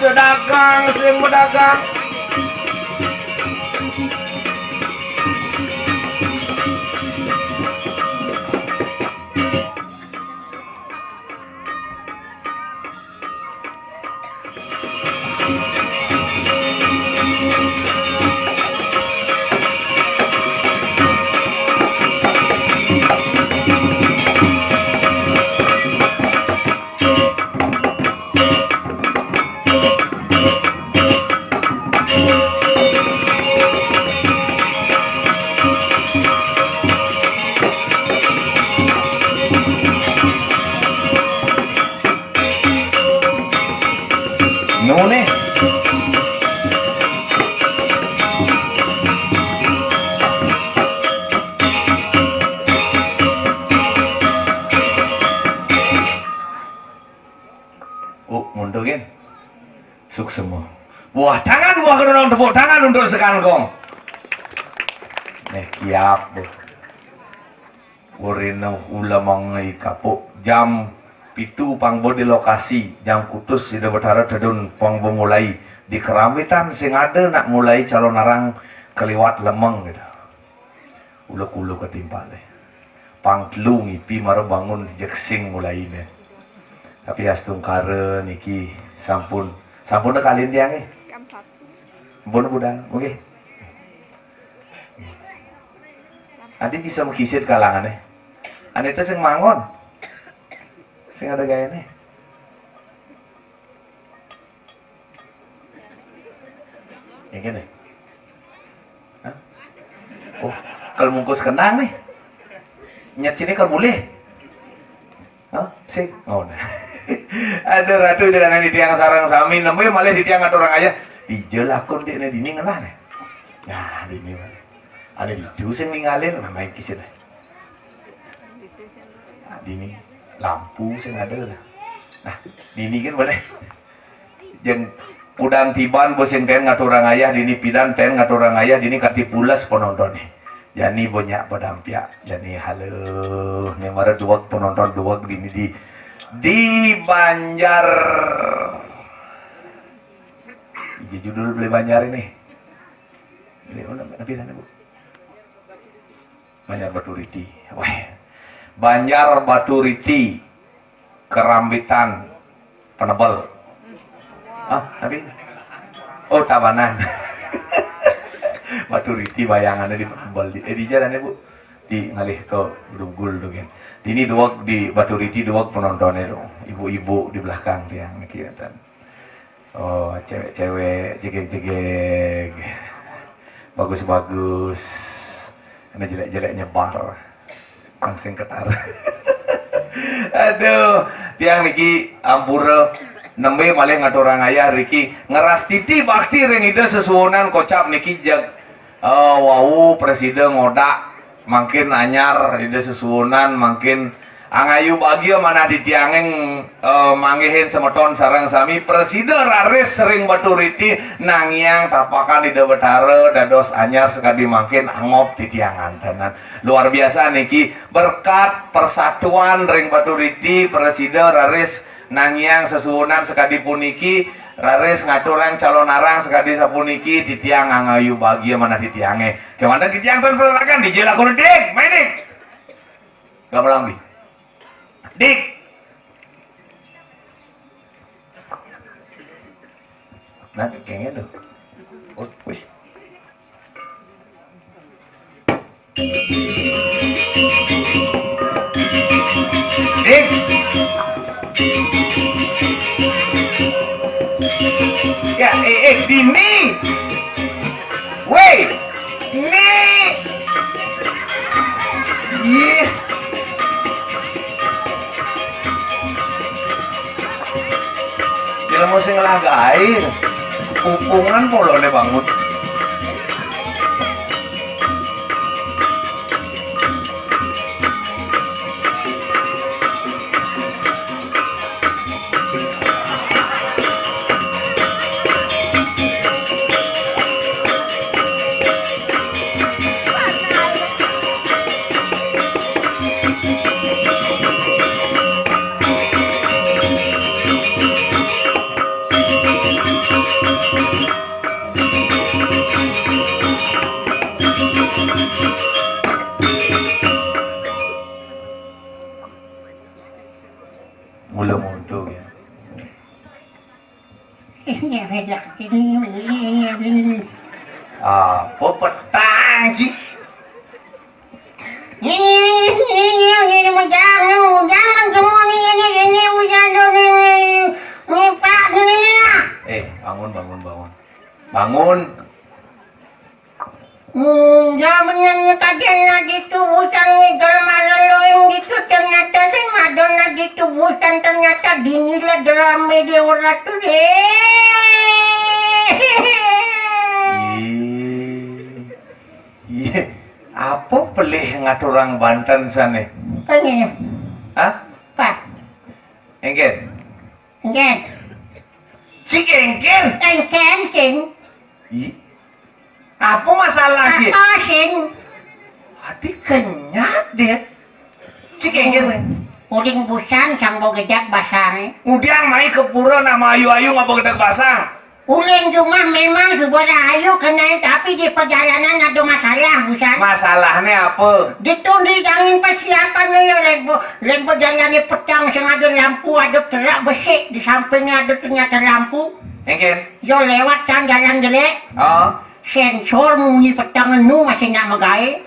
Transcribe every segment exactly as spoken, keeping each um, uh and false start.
Sedagang sing bedagang. Nune. Oh, mundur kan? Suksema. Buah tangan, buah kedondong, tepuk tangan untuk sekangkong. Nih, kiap, Bu. Urine ulemeng i kapuk. Jam pitu pang bo di lokasi, jam kutus Ida Betara tedun pang bo mulai. Di Kerambitan sing ada nak mulai calonarang keliwat lemeng gitu. Uluk-uluk ketimpale. Pang telu ngipi mara bangun jeg sing mulaine. Tapi astungkara niki sampun, sampun kalin tiange. Jam satu. Ampun, budal. Nggih. Adi bisa mengkisit kalangane. Ane to sing mangon. Sing ada gayane. Yang kene. Hah? Oh, kalau mungkus kenang nih. Nyat sini kalau boleh. Hah? Sing. Oh, nah. Aduh, Ratu, di tiang sareng sami, nembe malih di tiang atur orang ayah. Dija lakun dek ne dini ngenah ne. Nah, dini malih. Ada ditu sing ningalin, nah, main kisin. Nah, dini lampu sing ada dah. Nah, dini kan boleh. Jeng pudang tiban bo sing ten ngaturang ayah, dini pidan ten ngaturang ayah, dini kati pules penonton nih. Jani banyak padampiak, jani halo. Nih mara duweg penonton duweg dini di, di Banjar. Ini judul beli Banjar ini. Ini mana, tapi dah, Bu? Banjar Baturiti. Wah. Banjar Baturiti, Kerambitan, Penebel. Ah, tapi, oh, Tabanan. Baturiti bayangannya di Penebel. Di, eh, di jalannya, Bu. Di ngalih ke Bedugul tuh kan. Ini duweg di Baturiti, duweg penontonnya tuh. Ibu-ibu di belakang tiang niki, kan. Oh, cewek-cewek jegeg-jegeg. Bagus-bagus. Ini jelek-jelek nyebar. Langsing ketar. Aduh, tiang niki ampura nembe malih ngaturang ayah riki ngerastiti bakti ring Ida sesuunan kocap niki jeg, eh, wau prasida ngodak mangkin anyar Ida sesuunan mangkin angayu bagia manah titianging, eh, manggihin semeton sareng sami prasida raris ring Baturiti nangiang tapakan Ida Betara dados anyar sakadi mangkin angob titiang antenan. Luar biasa niki berkat persatuan ring Baturiti prasida raris nangiang sesuunan sakadi puniki, raris ngaturang calonarang sakadi sapuniki, titiang angayu bagia manah titiange. Kemanten titiang ten peranakan, dija lakun dik, main dik. Gamelan, Bi. Dik. Nah, kayaknya tuh. Oh, wis. Dik. Ya, eh, eh, dini. Woi. Nih. Ih. Ilmu sing ngelah gair. Pupungan polone bangun. Ini beda. Ini, ini, ini, ini, ini. Apa petang, Ci? Ini, ini, ini, ini, ini, jangan, jangan semua ini, ini, ini, hujan tuh, ini, ini, ini, Pak, ini, ini, ah. Eh, bangun, bangun, bangun. Bangun. Hmm, ya, bener nih, tadi na ditubusan nih, jelema loloing gitu, ternyata sing ada na ditubusan, ternyata dinilai dalam media orang tuh deh. Iya. Iya. Apa pelih ngaturang Banten sane? Pengen. Hah? Pak. Engken. Engken. Cik engken. Engken, Cing. Ih. Apa masalah, Cik? Apa, Cing? Adi kenyat dia. Cik engken. Uling busan sang bau gedeg basang. Udiang mai ke pura nama ayu-ayu ngapa gedeg basang? Uling cuma memang sudah ayu kenai, tapi di perjalanan ada masalah, busan. Masalahnya apa? Ditunda dangin persiapan nih, ya, lempo, lempo jalannya petang sing ada lampu, ada terak besi di sampingnya ada ternyata lampu. Engken. Yo lewat kan jalan jelek. Oh. Sensor munyi petang nu masih nak megai.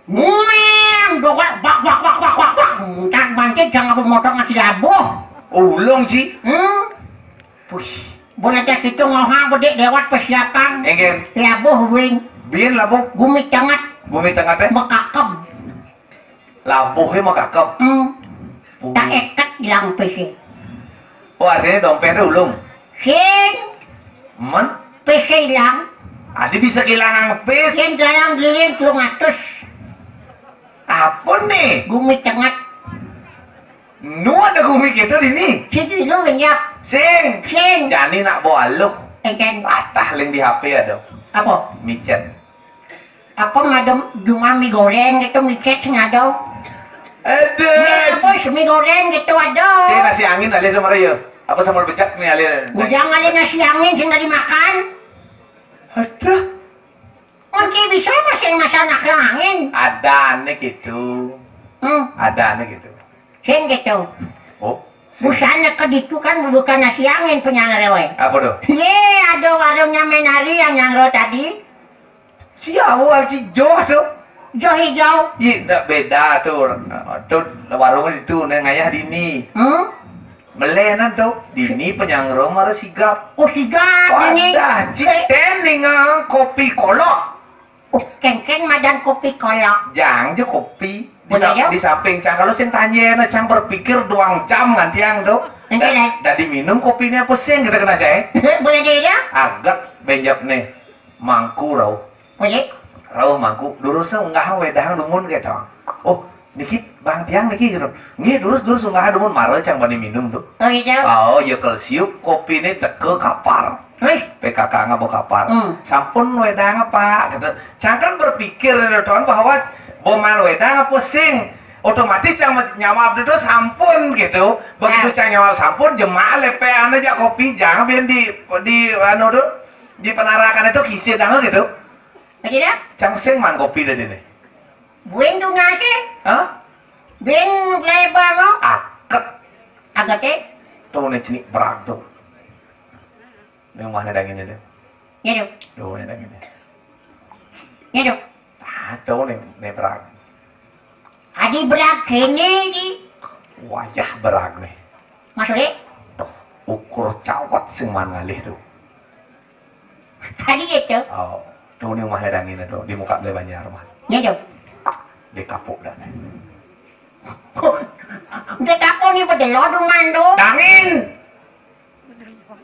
Muem, dogat bak bak bak bak bak bak. Entar bangkit jangan bermotor ngasih labuh. Ulung, Ci. Hmm. Puih. Boleh tak kita ngohang bedik lewat persiapan. Engken. Labuh wing. Bin labuh. Gumi tengah. Gumi tengah teh. Mekakep. Labuhnya mekakep. Hmm. Oh. Tak eket hilang P C. Oh, artinya dompetnya ulung. Sing. Men? P C hilang. Adi bisa kehilangan P C. Sing dalam diri telung atus. Apa nih? Gumi tengah. Nu ada gumi kita di ni. Situ dulu banyak. Sing. Sing. Jani nak bawa aluk. Engken. Patah ling di H P ada. Apa? Micet. Apa madam cuma mi goreng gitu, micet sing ada. Ada. Ya, apa mi goreng gitu ada. Saya nasi angin alih dong, Maria. Apa sambal becak nih alih? Bujang alih nasi angin sing dari makan. Ada. Mungkin bisa apa sing masak angin? Ada nih gitu. Hmm. Ada nih gitu. Sing gitu. Oh. Sing. Busana ke ditu kan bukan nasi angin penyangrewe. Apa tuh? Ye, ada warungnya Menari yang nyangro tadi. Si awal si Joh tuh. Joh hijau. Iya, ndak beda tuh. Tuh warung itu neng ayah dini. Hmm? Melenan tuh. Dini penyangro mara sigap. Oh, sigap dini. Wadah, cik tening ah, kopi kolok. Oh, kengkeng madan kopi kolok. Jang je kopi. Di, boleh sa- ya? Di samping cang kalau sing tanya na cang berpikir duang jam nganti yang tuh. Nanti da- lah. Dadi minum kopinya apa sing kita kena cai. Boleh deh ya? Agak benjap nih. Mangku rauh. Boleh. Rauh mangku. Durus unggah wedang dumun gitu. Oh, niki bang tiang niki gitu. Nggih, durus durus unggah dumun mara cang bani minum tuh. Oh, iya. Oh, ya kalau siup kopi ini teke kapar. Hei. P K K ngapa kapar? Hmm. Sampun wedang apa? Gitu. Cang kan berpikir tuan bahwa boman wedang apa sing otomatis cang nyawab itu sampun gitu. Begitu cang nyawab sampun, jemaah lepean aja kopi jangan biar di di anu tuh di penarakan itu kisir dah gitu. Begitu? Cang sing man kopi dari ini. Buin tuh nasi. Hah? Buin lebar lo. Aket. Agak teh. Tuh nih cenik berak tuh. Ini rumahnya dagingnya deh. Ya dong. Tuh nih dagingnya. Ya dong. Ah, tuh nih, nih berak. Adi berak kene di. Wayah berak nih. Maksudnya? Tuh, ukur cawat sing man ngalih tuh. Tadi gitu. Oh, tuh nih rumahnya dagingnya tuh di muka beli banjar mah. Ya dong. Di kapuk dah nih. Di kapuk nih bedelo duman tuh. Dangin.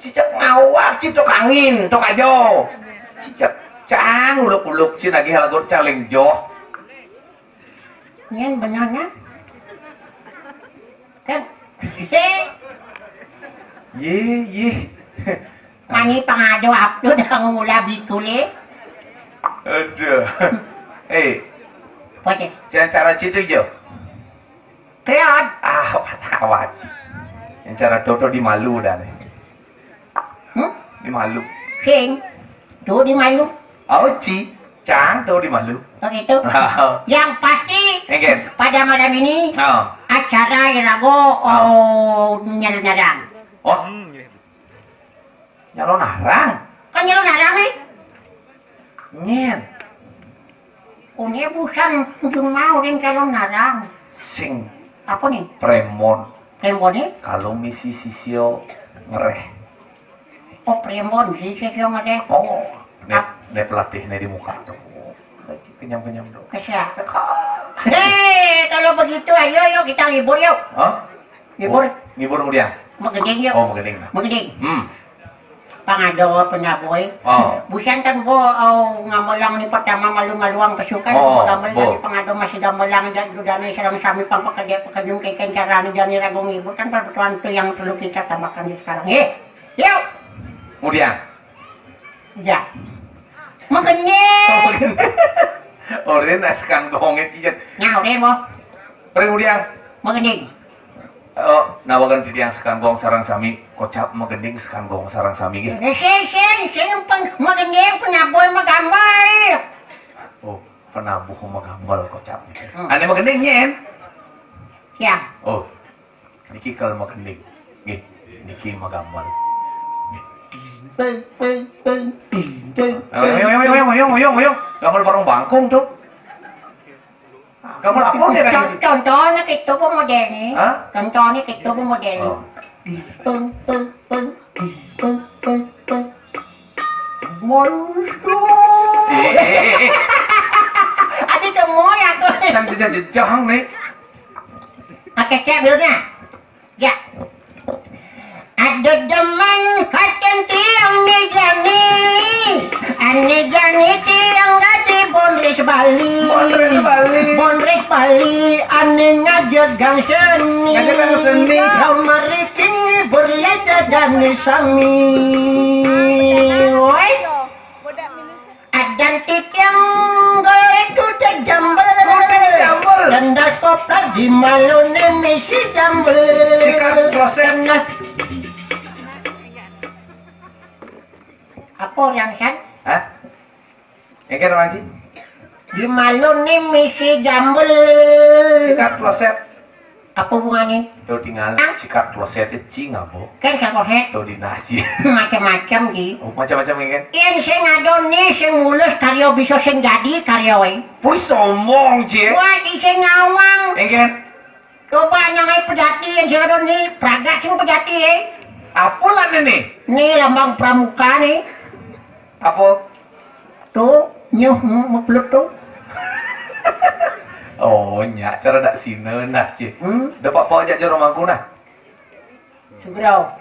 Cicak ngawak, cicak angin, tok aja. Cicak cang uluk-uluk cin lagi halagur caling joh. Yang benarnya kan. Ye, ye. Mani pangado abdo dah ngula bikule. Aduh. Eh, apa cara citu jo? Keon. Ah, awak. Yang cara toto di malu dah nih. Hmm? Di malu. Sing. Tuh di malu. Oh, ci. Cang tuh di malu. Begitu. Yang pasti pada malam ini acara Irago oh nyelunarang. Oh. Nyalon arang. Kan nyalon arang nih. Nyén. Kuné busan jeung mau ring calon arang. Sing apa nih? Prémbon. Prémbon nih? Kalau misi sisio ngeréh. Oh, prémbon sih sisio ngeréh. Oh, né, né pelatih né di muka tuh. Kenyam-kenyam tuh. Kasihan. Hei, kalau begitu ayo yuk kita libur yuk. Hah? Libur. Oh, libur kemudian. Magending yuk. Oh, magending. Magending. Hmm. Pangado, panaboy. Oh. Busan kan bo, oh, ngamelang ni pertama malu-maluang pasukan, oh, gamel bo. Dari pangado masih gamelang dan dudane sareng sami pang pakedek pakejung keken carane jani ragung ibu kan perbetulan tu yang perlu kita tambahkan di sekarang. Eh, yuk. Kemudian. Ya. Magending. Orin askan gongnya cijet. Nah, orin bo. Orin kemudian. Magending. Oh, nawagan titiang sekan gong sarang sami, kocap magending sekan gong sarang sami gé. Eh, sing, sing, sing, pen-, magending, penabuh, magambal. Oh, penabuh magambal kocap. Hmm. Ané magending nyén? Ya. Oh, niki kal magending. Nggih, niki magambal. Nggih. Peng, peng, peng, peng, peng. Oyong, oyong, oyong, oyong, oyong, oyong. Gambal bareng bangkung tuh. Kamu lapor ya, Con-, contohnya gitu, Bu, modelnya. Hah? Contohnya gitu, Bu, modelnya. Oh. Peng, peng, peng, peng, peng, peng. Manusia. Eh, eh, eh, eh. Adi demen aku. Jangan, jangan, jangan nih. Oke, siap, belum ya? Ya. Ada demen kacang tiang ni jani. Ane jani tiang dadi Bondres Bali. Bondres Bali. Bondres Bali, ane ngajegang seni. Ngajegang seni. Kau mari kini berlian dani sami. Woi. Adan titiang golek kuda jambel. Kuda jambel. Dendal kopla di malone misi jambel. Sikat kloset. Dendal. Apa orang san? Hah? Engké orang sih? Di malone misi jambel. Sikat kloset. Apa hubungannya? Tuh tinggal sikat kloset cing apa? Kan sikat kloset. Tuh di nasi. Macam-macam, Ki. Oh, macam-macam ya kan? Iya, sing ngadon nih, sing mulus karyo bisa sing jadi karyo, eh. Puy sombong, Ci. Wah, di sing ngawang. Ya kan? Coba nang ai pejati yang sing ngadon nih, pragat sing pejati, eh. Apa lah ini? Nih lambang pramuka nih. Apa? Tuh, nyuh, mm, meplut tuh. Oh, nya, cara dak sina nah, Ci. Hmm? Dapat apa aja jero mangku nah? Segera.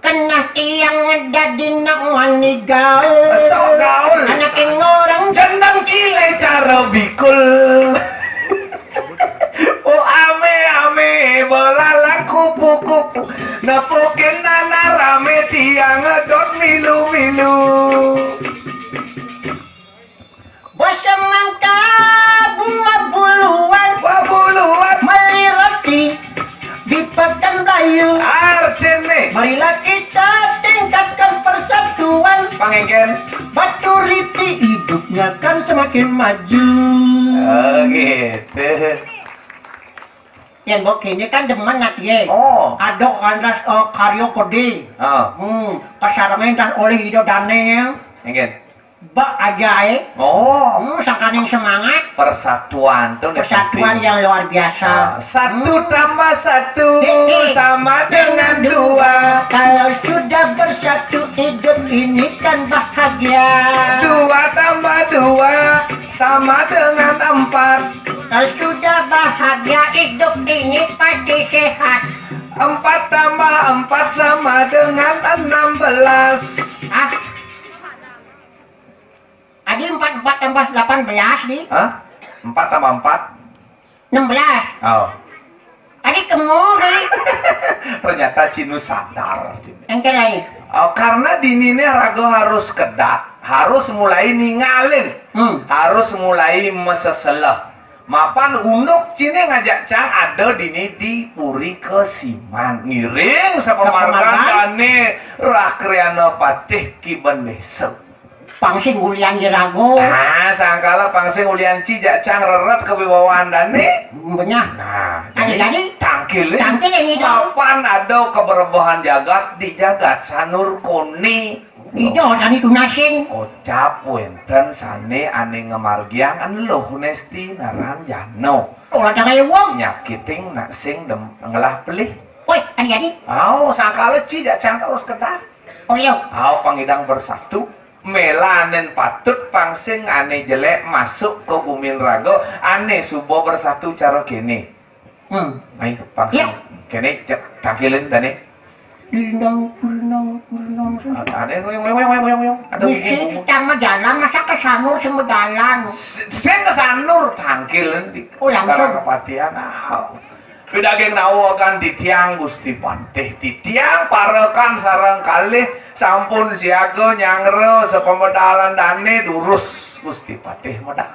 Kenah tiang ngedadi nak wani gaul. Sok gaul. Anak yang orang. Jendang cile cara bikul. Oh, ame-ame, belalang kupu-kupu. Nepukin nana rame tiang ngedot milu-milu. Bos semangka buah buluan. Buah buluan. Meli roti di Pekan Bayu. Artine. Marilah kita tingkatkan persatuan. Pangengken. Batu riti hidupnya kan semakin maju. Oh, gitu. Yang bok ini kan demen nasi ye. Oh. Adok kan ras, eh, karyo kode. Oh. Hmm, kasarengin ras oleh ido dane ya. Engken. Bak aja eh. Oh. Hmm, sangkaning semangat. Persatuan tuh nih. Persatuan penting. Yang luar biasa. Ah, satu hmm. Tambah satu eh, eh. Sama dengan dua. Kalau sudah bersatu hidup ini kan bahagia. Dua tambah dua sama dengan empat. Kalau sudah bahagia hidup ini pasti sehat. Empat tambah empat sama dengan enam belas. Ah. Tadi empat, empat tambah delapan belas nih. Hah? Empat tambah empat? Enam belas. Oh. Tadi kemu kali. Ternyata Cinu sadar. Engke lain. Oh, karena dinine raga harus kedak, harus mulai ningalin, hmm. Harus mulai meseselah. Mapan unduk cine ngajak cang ada dini di Puri Kesiman. Ngiring sapamargan dane Rah Kriana Patih Ki Bendesa. Pang sing ulian jerago. Nah, sangkala pang sing ulian ci jak cang reret kewibawaan dane. Benyah. Nah, jadi, jadi tang Tangkil ini, Cok. Kapan ada keberbohan jagat di jagat Sanur Koni? Ida tadi tunasin. Kocap wénten sané ané ngamargiang Eluh Nesti naran Jano. Oh, ada kaya wong. Nyakiting nak sing dem ngelah pelih. Woi, ani jadi. Au, sangkala ci jak sangkala sekedar. Oh iya. Au, pangidang bersatu. Mélanin patut pang sing ané jelék masuk ke gumin raga, ané suba bersatu cara kéné. Hmm. Ai, pang sing. Ya. Kéné cek tangkilin dané. Dindang, dindang, dindang. Ada yang ngoyong, ngoyong, ngoyong, ngoyong, ngoyong. Ada yang ngoyong. Kita mah jalan, masa ke Sanur sing bejalan? Sing ke Sanur tangkilin di. Oh, langsung. Karang kepatihan. Ah. Pidaging nawagan titiang Gusti Patih, titiang parekan sareng kalih sampun siaga nyanggra sapamedalan dané durus Gusti Patih medal.